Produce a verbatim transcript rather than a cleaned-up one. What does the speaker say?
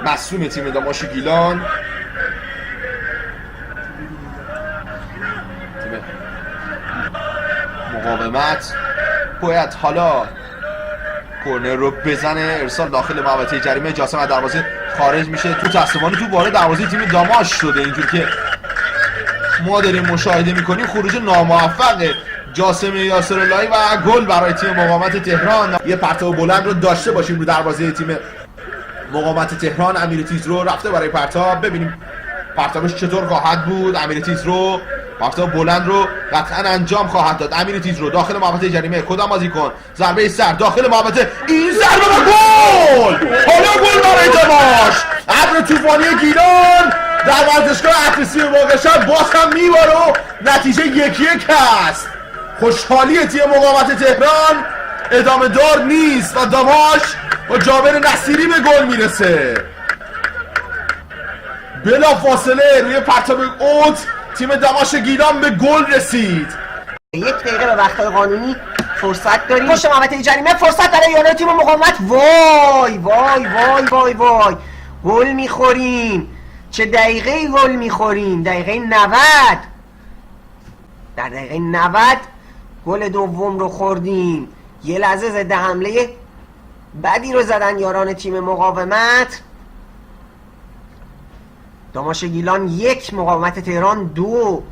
مصدوم تیم داماش گیلان. تیم مقاومت باید حالا کرنر رو بزنه، ارسال داخل محوطه جریمه، جاسم از دروازه خارج می‌شه. تو متأسفانه تو وارد دروازه تیم داماش شده، اینجور که ما داریم مشاهده می‌کنیم خروج ناموفق جاسم یاسراللهی و گل برای تیم مقاومت تهران. یه پرتاب بلند رو داشته باشیم رو دروازه تیم مقاومت تهران. امیر تیزرو رفته برای پرتاب، ببینیم پرتابش چطور خواهد بود. امیر تیزرو پرتاب بلند رو قطعاً انجام خواهد داد. امیر تیزرو داخل محوطه جریمه، کدام بازیکن؟ ضربهٔ سر داخل محوطه، این ضربه و گل! حالا گل برای داماش. ابر طوفانی گیلان در ورزشگاه اطلسی واقع‌شهر باز هم می‌باره و نتیجه یک یک هست. خوشحالی تیم مقاومت تهران ادامه دار نیست و داماش با جابر نصیری به گل می‌رسه. بلافاصله روی پرتاب اوت تیم داماش گیلان به گل رسید. یک دقیقه به وقت‌های قانونی فرصت داریم. پشت محوطهٔ جریمه، فرصت برای یاران تیم مقاومت. وای، وای، وای، وای، وای. گل می‌خوریم. چه دقیقه‌ای گل می‌خوریم؟ دقیقهٔ نود. در دقیقهٔ نود گل دوم رو خوردیم. یه لحظه ضد حملهٔ بدی رو زدن یاران تیم مقاومت. داماش گیلان یک، مقاومت تهران دو.